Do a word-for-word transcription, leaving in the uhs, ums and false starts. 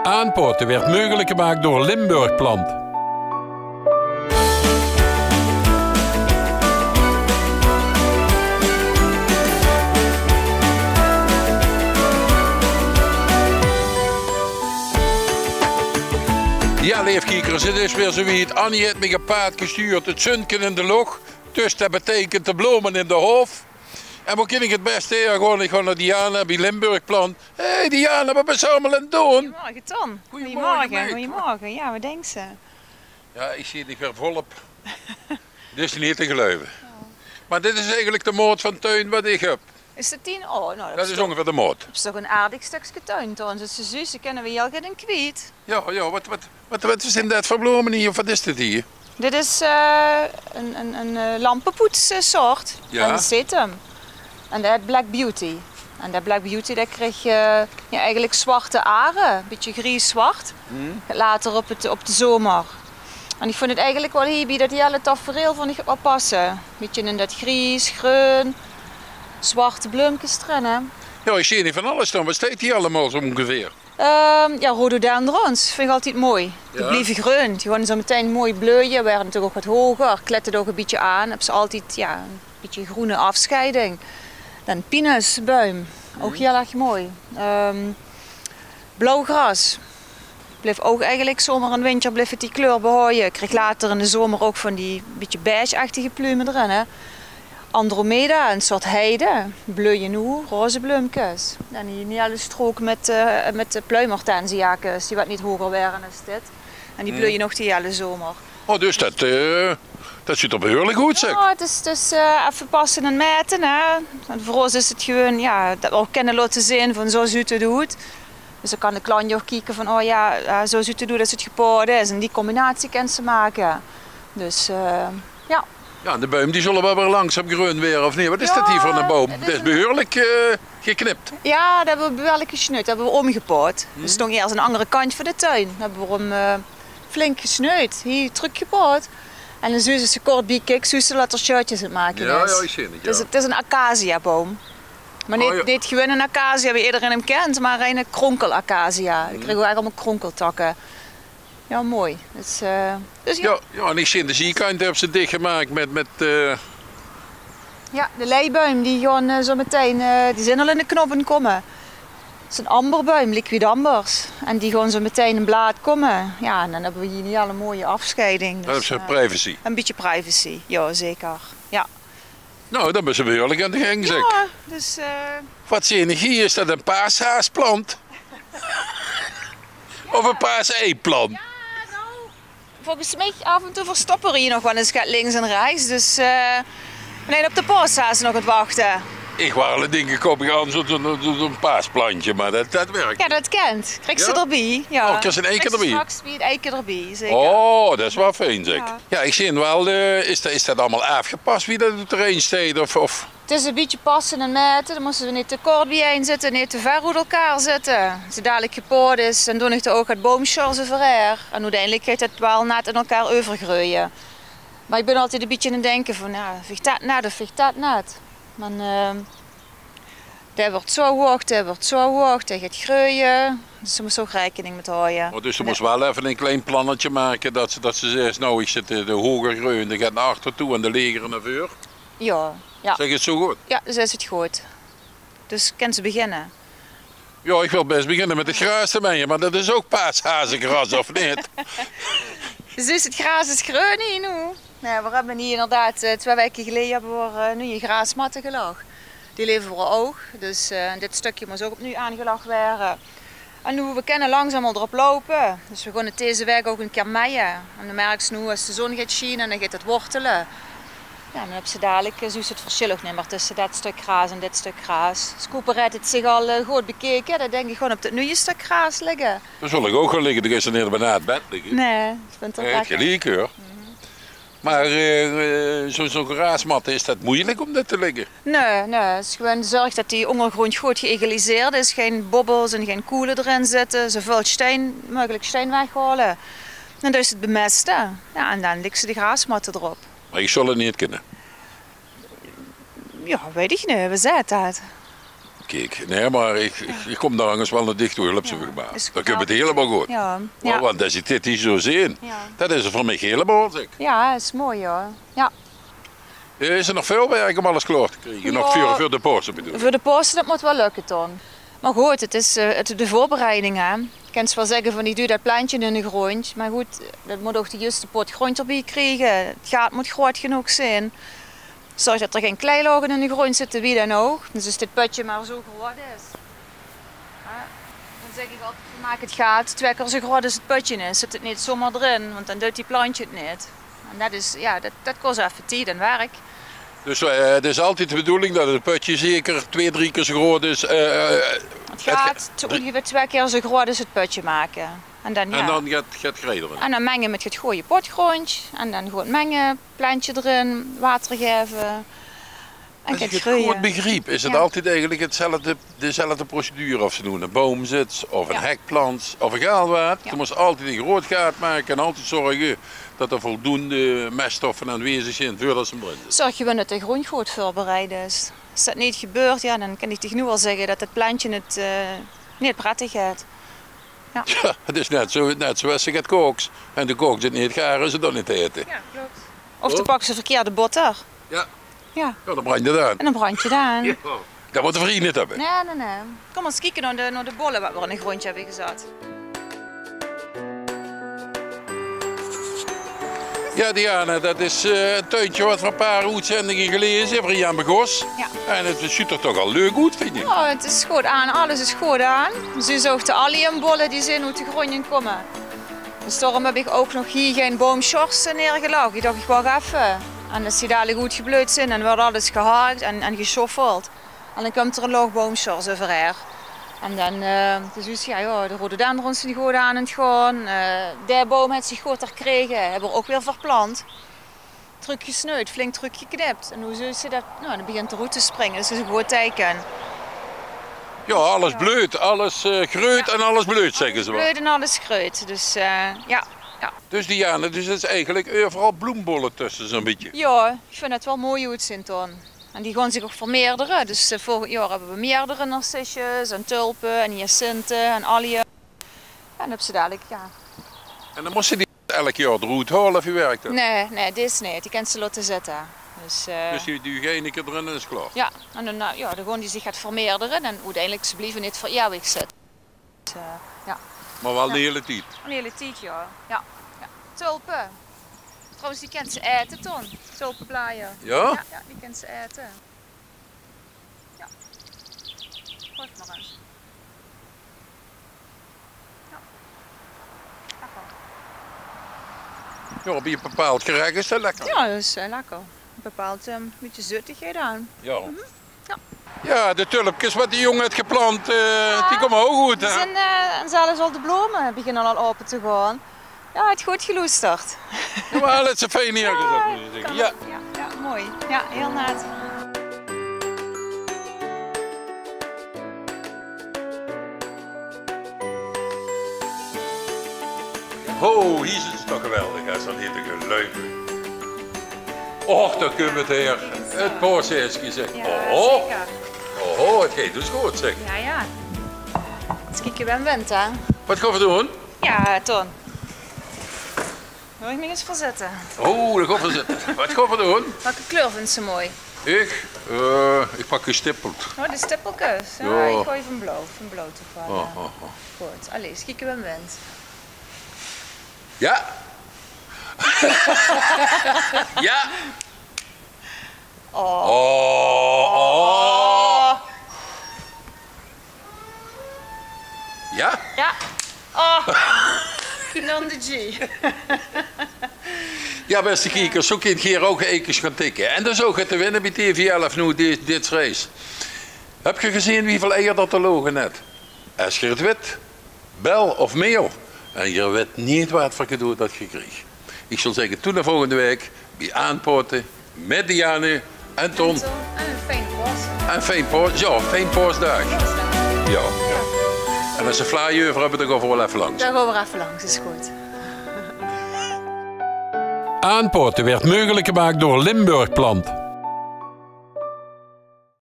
Aanpaote weurt meugelik gemaak door Limburg Plant. Jao, leef kiekers, 't is weer zoe wied. Annie haet mich op paad gesjtuurd. 't Zunke in de loch, dus det beteikent de blome in de haof. En wo kin ich 't bèste haer gaon? Ich gaon nao Diana bie Limburg Plant. Hey Diana, waat bös se allemaol aan 't doon? Goeiemorge, Ton. Goeiemorge, Miek. Goeiemorge. Jao, waat dinks se? Jao, ich zeen dich weer volop. Dit is neet te geluive. Mer dit is eigelik de maot van tuin waat ich höb. Is det tien? Oh, nou, det is óngeveer de maot. Det is toch ein aardig stökske tuin, Ton. Dus ze zuus, ze kinne we hiel get in kwiet. Jao, jao, waat, waat, waat, waat zeen det veur blome hie? Of waat is dit hie? Dit is, eh, ein, ein, ein, eh, lampepoetssoort. Jao. En zit 'm. En det Black Beauty. En det Black Beauty, det krieg, eh, jao, eigelik zwarte are, bietje gries-zwart. Later op 't, op de zomer. En ich vónj 't eigelik waal hie bie det hiele tafereel vónj ich 't waal passe. Bietje in det gries, greun, zwarte bleumkes d'rin, hè. Jao, ich zeen hie van alles staon. Waat steit hie allemaol zoe óngeveer? Ehm, jao, rhododendrons vinj ich altied mooi. Die blieve greun. Die gaon zoe metein mooi bleuje, waere natuurlik ouch get hoger, klette ouch e bietje aan. Höbbe ze altied, jao, e bietje groene aafsjeiding. Dan pinusbuim, ouch hiel erg mooi. Ehm, blauwgras. Blief ouch eigelik zomer en winter blief 't die kleur behaoje. Krieg later in de zomer ouch van die bietje beige-achtige plume d'rin, hè. Andromeda, ein soort heide, bleuje noe, roze bleumkes. En die, die hiele strook mit, eh, mit de pluimhortensiakes, die waat neet hoger waere es dit. En die bleuje nog de hiele zomer. Oh, dus det, eh, det zuut d'r behuurlik oet, zeg. Jao, 't is dus, eh, effe passe en maete, hè. En veur ós is 't gewoon, jao, det we ouch kinne laote zeen van zoe zuut 't oet. Dus dan kan de klant ouch kieke van, oh jao, eh, zoe zuut 't oet es 't gepaot is. En die combinatie kins se make. Dus, eh, jao. Jao, de buim die zulle waal weer langzaam greun waere, of neet? Waat is det hie veur eine boum? Jao, 't is behuurlik, eh, geknip. Jao, det höbbe we behuurlik gesnuid. Det höbbe we ómgepaot. D'r stóng iers aan de anger kantj van de tuin. Det höbbe we óm, eh, flink gesnuid. Hie trökgepaot. En dan zuus se, es se kort bie kiks, zuus se det d'r sjeutjes aan 't make is. Jao, ich zeen 't, jao. 't Is, 't is ein acaciaboum. Mer neet, neet gewoon ein acacia wie ederein 'm kint, mer ein kronkelakacia. Die kriege ouch allemaol kronkeltakke. Jao, mooi. Dus, eh, dus jao. Jao, jao, en ich zeen de ziekantj höbs se dich gemaak mit, mit, eh, Jao, de leibuim, die gaon, eh, zoe metein, eh, die zeen al in de knop aan 't kómme. 't Is ein amberbuim, liquidambers. En die gaon zoe metein in blaad kómme. Jao, en dan höbbe we hie 'n hiel mooie aafsjeiding. Dus, eh, privacy. Ein bietje privacy, jao, zeker. Jao. Nou, dan bös se behuurlik aan de gang, zeg. Jao, dus, eh, waat zeen ich hie? Is det ein paashaasplant? Of ein paaseiplant? Jao, nou, volges mich aaf en toe verstoppe we hie nog waal ins get links en rechs. Dus, eh, we zeen op de paashaas nog aan 't wachte. Ich waas al aan 't dinke, koup ich aan zoe'n, zoe'n, zoe'n paasplantje, mer det, det wirk. Jao, det kint. Kriegs se d'rbie, jao. Oh, kriegs se in eine kier d'rbie? Straks bie 't eine kier d'rbie, zeker. Oh, det is waal fijn, zeg. Jao. Jao, ich zeen waal, eh, is det, is det allemaol aafgepas wie det op 't terrein steit, of, of? 't Is e bietje passe en maete. Dan mótte ze neet te kort bie-ein zitte, neet te wied oet-ein zitte. Es 't dalik gepaot is, dan doon ich d'r ouch get boomsjors euverhaer. En oeteindelik geit 't waal net in-ein euvergreuje. Mer ich bön altied e bietje aan 't dinke van, jao, vinj ich det net of vinj ich det net? Dan, eh, dae wuuert zoe hoeg, dae wuuert zoe hoeg, dae geit greuje. Dus dao mós se ouch raekening mit haoje. Oh, dus se mós waal effe e klein plannetje make det se, det se zaes, nou, ich zèt de, de hoger greujende get nao achter toe en de leger nao veur. Jao, jao. Zèk ich 't zoe good? Jao, zoe is 't good. Dus kins se beginne. Jao, ich wil bès beginne mit 't graas te meie, mer det is ouch paashazegras, of neet? Dus 't graas is greun hie noe. Nae, veer höbbe hie inderdaad, eh, twee waeke geleje höbbe veer, eh, nuuje graasmatte gelag. Die levere veer ouch. Dus, eh, dit stökske mós ouch opnuuj aangelag waere. En noe, veer kinne langzaam al d'rop loupe. Dus veer gaon 't deze waek ouch 'ne kier meie. En dan merks se noe, es de zon geit sjiene, dan geit 't wortele. Jao, dan höbs se dalik, eh, zuus se 't versjil ouch neet mie tösse det stök graas en dit stök graas. Dus Cooper haet 't zich al, eh, good bekeke. Dan dink ich gewoon op det nuje stök graas ligke. Dao zal ich ouch gaon ligke, dan geis se neet op ein naat bed ligke. Nae, ich vinj 't ouch lekker. Haet geliek, huur. Mer, eh, eh, zoe, zoe'n graasmat, is det meujelik óm det te lègke? Nae, nae, 't is gewoon zörg det die óngergróndj good geëgaliseerd is, gein bobbels en gein koele d'rin zitte, zoeväöl stein, meugelik stein weghaole. Dan duis se 't bemeste. Jao, en dan lègks se de graasmatte d'rop. Mer ich zal 't neet kinne. Jao, weit ich neet. Wae zaet det? Kiek, nae, mer ich, ich, ich kóm dao angers waal nao dich toe, Hulpsebugmaat. Is good. Dan kump 't hielemaol good. Jao. Wa-, want es ich dit hie zo zeen, det is 't veur mich hielemaol, zèk. Jao, is mooi, jao. Jao. Eh, is d'r nog väöl werk óm alles klaor te kriege? Nog veur, veur de Paose bedoel ich. Veur de Paose, det mót waal lökke, Ton. Mer good, 't is, eh, 't, de veurbereiding, hè. Kins waal zègke van, ich doon det plentje in de gróndj. Mer good, det mót ouch de juuste pot gróndj d'rbie kriege. 't Gaat mót groot genóg zeen. Zörg det d'r gein kleilaoge in de gróndj zitte, wie dan ouch. Dus es dit pötje mer zo groot is. Jao, dan zèk ich altied, maak 't gaat twee kier zo groot es 't pötje is. Zèt 't neet zomer d'rin, want dan deit die plentje 't neet. En det is, jao, det, det kos effe tied en werk. Dus, eh, 't is altied de bedoeling det 't pötje zeker twee, drie kier zo groot is, eh, eh, 't gaat zo óngeveer twee kier zo groot es 't pötje make. En dan, jao. En dan get, get grei d'rin. En dan menge mit get gooj potgróndj. En dan good menge, plentje d'rin, water gaeve. En es ich 't good begriep, is 't altied eigelik 'tzelfde, dezelfde procedure of se noe 'ne boum zits of 'n hek plants of egaal waat. Jao. Doe mós altied 'n groot gaat make en altied zörge det d'r voldoende meststoffe aanwezig zeen veurdet se 'm d'rin zits. Zörg gewoon det de gróndj good veurbereid is. Es det neet gebeurt, jao, dan kin ich dich noe al zègke det 't plentje 't, eh, neet prettig haet. Jao. Jao, 't is net zo, net zoeas se get kooks. En de kook zit neet gaar, is 't dan neet te aete. Jao, klop. Of de paks de verkeerde botter. Jao. Jao. Jao, dan brandj 't aan. En dan brandj 't aan. Jao. Det mótte v'r hie neet höbbe. Nae, nae, nae. Kóm ins kieke nao de, nao de bolle waat v'r in de gróndj höbbe gezat. Jao, Diane, det is, eh, e tuintje waat v'r e paar oetzendinge geleje höbbe veur Jan Begos. Jao. En 't zuut d'r toch al leuk oet, vinj ich. Jao, 't is good aan. Alles is good aan. Zuus ouch de alliumbolle die zeen oet de gróndj kómme. Dus daorum höb ich ouch nog hie gein boomsjors neergelag. Ich dach, ich wach effe. En es die dalik oetgebleud zeen, dan wuuert alles gehak en, en gesjoffeld. En dan kump d'r 'n laog boomsjors euverhaer. En dan, eh, dus, jao, jao, de rhododendrons zeen good aan 't gaon. Eh, dae boum haet zich good herkrege, höbbe v'r ouch weer verplant. Trökgesneud, flink trökgeknip. En noe zuus se det, noe, dan begint d'r oet te springe. Dus det is e good teike. Jao, alles bleut, alles, eh, greut en alles bleut, zègke ze waal. Bleut en alles greut. Dus, eh, jao, jao. Dus Diane, dus 't is eigelik euveral bloembolle tösse, zo'n bietje. Jao, ich vinj det waal mooi oetzeen, Ton. En die gaon zich ouch vermeerdere. Dus, eh, volgend jaor höbbe v'r meerdere narcisjes en tulpe en hyacinthe en allium. Jao, en dan höbs se dalik, jao. En dan mós se die elk jaor d'roet haole, of wie wirk det? Nae, nae, dees neet. Die kins se laote zitte. Dus, eh, dus die duuj ich eine kier d'rin en is klaor? Jao, en dan, eh, jao, dan gaon die zich get vermeerdere en oeteindelik, ze blieve neet veur iewig zitte. Dus, eh, jao. Mer waal de hiele tied? De hiele tied, jao. Jao, jao. Tulpe. Trouwens, die kins se aete, Ton. Tulpeblaaie. Jao? Jao, jao, die kins se aete. Jao. Proef mer ins. Jao. Lekker. Jao, bie e bepaald gerech is det lekker. Jao, det is, eh, lekker. E bepaald, eh, bietje zuttigheid aan. Jao. Jao. Jao, de tulpkes waat de jóng haet geplant, eh, die kómme ouch good, hè? Die zeen, eh, en zelfs al de blome beginne al aope te gaon. Jao, haet good geloesterd. Jao, waal, haet ze fijn neergezat, mót ich zègke. Jao, jao, mooi. Jao, hiel net. Ho, hie is 't toch geweldig, hè, zo'n hitte geluid. Och, dao kump 't haer. 't Paoseske, zèk. Jao, zeker. Oho, 't geit dus good, zèk. Jao, jao. Ins kieke wae 'm wint, hè. Waat gaon v'r doon? Jao, Ton. Wil ich mich ins veurzitte? Oh, dao gaon v'r zitte. Waat gaon v'r doon? Welke kleur vinjs se mooi? Ich? Eh, ich pak gestippeld. Oh, de stippelkes. Jao, ich gaon veur blauw. Veur blauw toch waal, jao. Good. Allee, ins kieke wae 'm wint. Jao. Jao. Oh. Oh, oh. Jao? Jao. Oh. Knonde G. Jao, bèste kiekers, zoe kint geer ouch eikes gaon tikke. En dan zouw geer te winne bie T V elf noe dit, dit reis. Höb geer gezeen wieväöl eier det d'r loge net? Es geer 't wit, bel of mail. En geer wit neet waat veur cadeau det geer kriegt. Ich zouw zègke, tot de volgende waek bie Aanpaote mit Diane en Ton. En Ton. En ein fijn paos. En fijn paos, jao, fijn paosdaag. Paosdaag. Jao. Jao. En es ze vlaai euver höbbe, dan gaon v'r waal effe langs. Dan gaon v'r effe langs, is good. Aanpaote weurt meugelik gemaak door Limburg Plant.